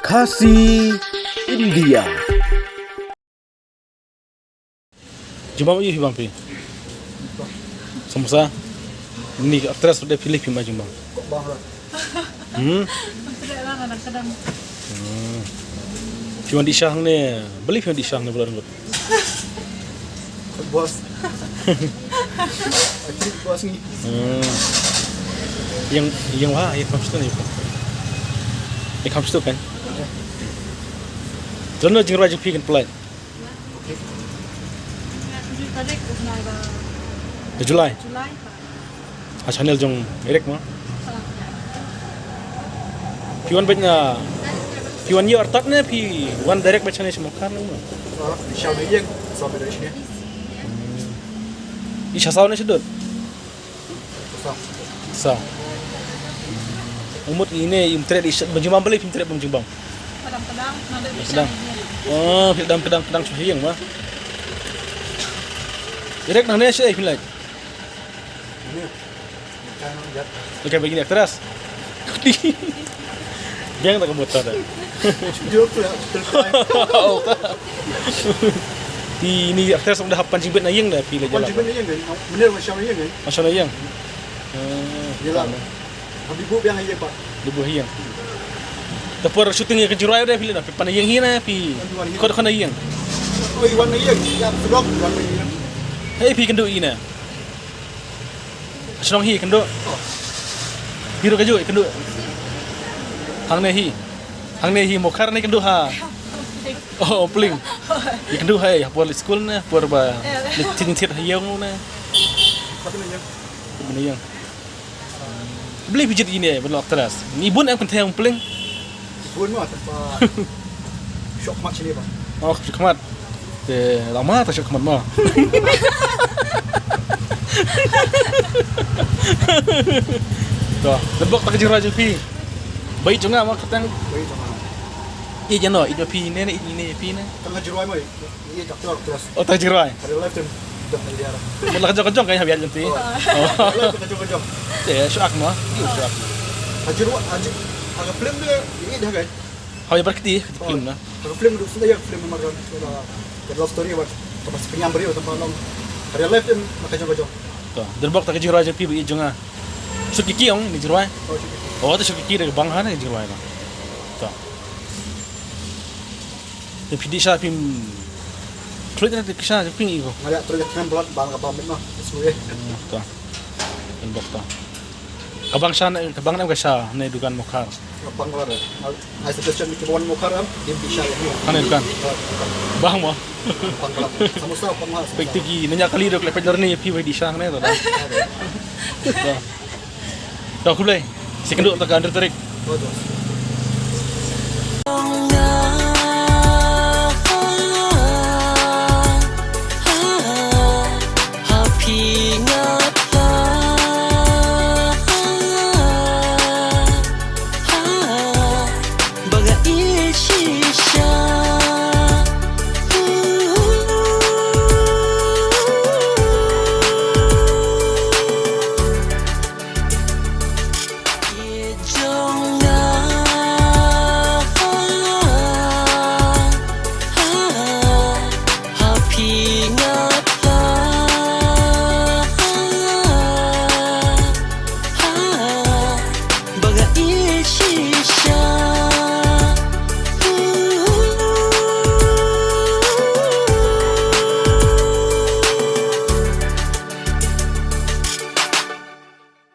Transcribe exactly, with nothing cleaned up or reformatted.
Khasi India. Jingbam ïa phi bang phi. Samosa. Ni actress de phi leh phi ma jingbam. Hmm. Hmm. Phi wan dih sha hangne, balei phi wan dih sha hangne, balei ngut? Boss. Boss ni. Hmm. Ïeng, ïeng wa, ïeng kam sha tu ni. Ïeng kam sha tu kan. Don no jingrwai jong phi kan pynlait. Ka July. July. Ha channel jong Eric mo. Phi wan bad na, phi wan ïa artat ne phi wan direct bad channel sha Mawkhar ne mo. Sha ïing, sha ïing. I sha saw ne sha dud. Sa. Sa. Umut ine im treh di sha, bym jingbam balei phim treh bym jingbam. Kadang-kadang, nadei. Kadang. Oh, phi dam kadang-kadang shu hiang ma. Direct nangne sha phi lait. Okey, begini actress. Biang tak ka motor dah. Dia tu lah. Ti ini actress udah hap pan jingbit na ïing dah, phi la jalan. Pan jingbit na ïing kan? Bener macam na ïing kan? Macam na ïing. Hmm. Yalah. Habis bu biang aja pak. Di bu ïing. Dapur shooting ïa ka Jingrwai dah phi la na pan ïing hi na phi. Khot khot na ïing. Oh, iwan na ïing. Ya, sedok iwan na ïing. Hei phi kynduh ïa na. Shnong hi kynduh. Hi ruh kajuh kynduh. Hangne hi. Hangne hi Mawkhar ne kynduh ha. Oh, Pling. Hi kynduh hai ha por school ne por ba. Ni tin tit ha ïong ne. Mana ïong. Beli pijit ini eh, belok teras. Ni bun em kenteng Pling. Bun mah tempat. Syok mat sini bang. Oh, syok mat. Te lama ta syok mat mah. Tuh, lebok tak Jingrwai jong phi. Baik jong nga mah katang. Baik jong nga. Ih jano, ih phi ne ne, ih ne phi ne. Tengah Jingrwai mah. Ih tak terus terus. Oh, tak Jingrwai. Ada live tem. Dah dia. Mula kejong-kejong kan habis nanti. Oh. Live kejong-kejong. Te syok mah. Ih syok. Hajir wa, hajir. Agak film dia, ih dah kan. Hoi berkti film na. Ka film duk sendai ka film marjan. Ka love story wat. Ka pas penyam beri wat tempat long. Ka real life din maka jong ka jong. To, derbok ta ka Jingrwai jong phi ba ïeit jong nga. Shot ki ki ong ni Jingrwai. Oh, shot ki ki. Oh, ta shot ki ki da ka bang ha na Jingrwai na. To. Te phi dih sha phim. Khlot na te ki sha jong phi ïoh. Nga ïa trei ka kmen blat bang ka bam mit na. Sngewbha. To. Derbok ta. Ka bang sha ne, ka bang ne ka sha ne dukan Mawkhar. Ka bang blat. Ai suggestion ki wan Mawkhar am, dim di sha ïa. Hangne dukan. Bang mo. Bang blat. Samosa bang blat. Pek tiki nanya kali dok lepet lor ni phi wei di sha hangne to. To khublei. Second dok ta ka under tarik.